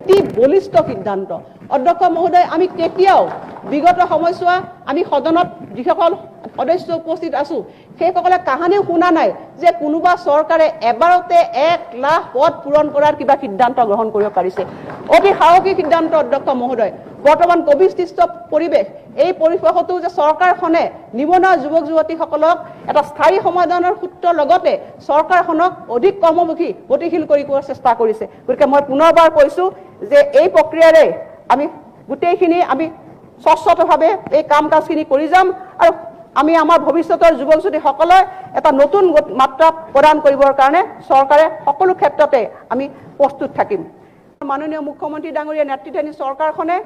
অতি বলিষ্ঠ সিদ্ধান্ত। অধ্যক্ষ মহোদয়, আমি কেতিয়াও বিগত সময়ছোৱা আমি সদনত যিসকল সদস্য উপস্থিত আছো, সেইসকলে কাহানিও শুনা নাই যে কোনোবা চৰকাৰে এবাৰতে 1 লাখ পদ পূৰণ কৰাৰ কিবা সিদ্ধান্ত গ্ৰহণ কৰিব পাৰিছে। অতি সাহসী সিদ্ধান্ত, অধ্যক্ষ মহোদয়। বৰ্তমান কভিড সৃষ্ট পৰিৱেশ, এই পৰিৱেশতো যে চৰকাৰখনে নিবনুৱা যুৱক যুৱতীসকলক এটা স্থায়ী সমাধানৰ সূত্ৰৰ লগতে চৰকাৰখনক অধিক কৰ্মমুখী, গতিশীল কৰি কৰাৰ চেষ্টা কৰিছে। গতিকে মই পুনৰবাৰ কৈছো যে এই প্ৰক্ৰিয়াৰে আমি গোটেইখিনি আমি স্বচ্ছতাভাৱে এই কাম কাজখিনি কৰি যাম আৰু আমি আমাৰ ভৱিষ্যতৰ যুৱক যুৱতীসকলে এটা নতুন মাত্ৰা প্ৰদান কৰিবৰ কাৰণে চৰকাৰে সকলো ক্ষেত্ৰতে আমি প্ৰস্তুত থাকিম। মাননীয় মুখ্যমন্ত্ৰী ডাঙৰীয়া নেতৃত্বাধীন চৰকাৰখনে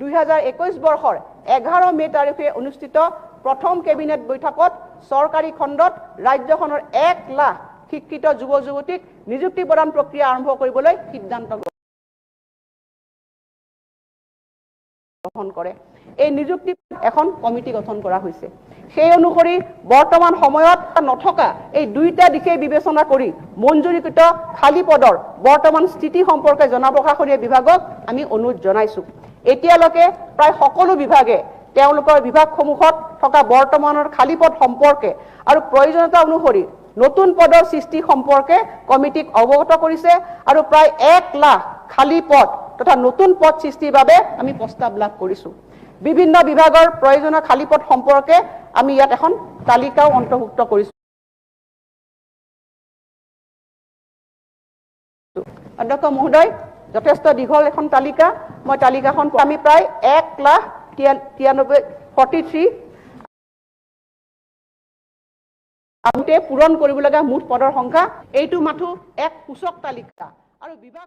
2021 বৰ্ষৰ 11 মে' তাৰিখে অনুষ্ঠিত প্ৰথম কেবিনেট বৈঠকত চৰকাৰী খণ্ডত ৰাজ্যখনৰ 1 লাখ শিক্ষিত যুৱক যুৱতীক নিযুক্তি প্ৰদান প্ৰক্ৰিয়া আৰম্ভ কৰিবলৈ সিদ্ধান্ত গ্ৰহণ কৰে। এই নিযুক্তি এখন কমিটি গঠন কৰা হৈছে। সেই অনুসৰি বৰ্তমান সময়ত নথকা এই দুয়োটা দিশেই বিবেচনা কৰি মঞ্জুৰীকৃত খালী পদৰ বৰ্তমান স্থিতি সম্পৰ্কে জনপ্ৰশাসনীয় বিভাগক আমি অনুৰোধ জনাইছোঁ। এতিয়ালৈকে প্ৰায় সকলো বিভাগে তেওঁলোকৰ বিভাগসমূহত থকা বৰ্তমানৰ খালী পদ সম্পৰ্কে আৰু প্ৰয়োজনীয়তা অনুসৰি নতুন পদৰ সৃষ্টি সম্পৰ্কে কমিটিক অৱগত কৰিছে আৰু প্ৰায় 1 লাখ খালী পদ তথা নতুন পদ সৃষ্টিৰ বাবে আমি প্ৰস্তাৱ লাভ কৰিছোঁ। বিভিন্ন বিভাগৰ প্ৰয়োজনীয় খালী পদ সম্পৰ্কে আমি ইয়াত এখন তালিকাও অন্তৰ্ভুক্ত কৰিছোঁ। অধ্যক্ষ মহোদয়, যথেষ্ট দীঘল এখন তালিকা। মই তালিকাখন আমি প্ৰায় 1 লাখ 93 43 আমি পূৰণ কৰিব লগা মুঠ পদৰ সংখ্যা। এইটো মাথো এক সূচক তালিকা আৰু বিভাগ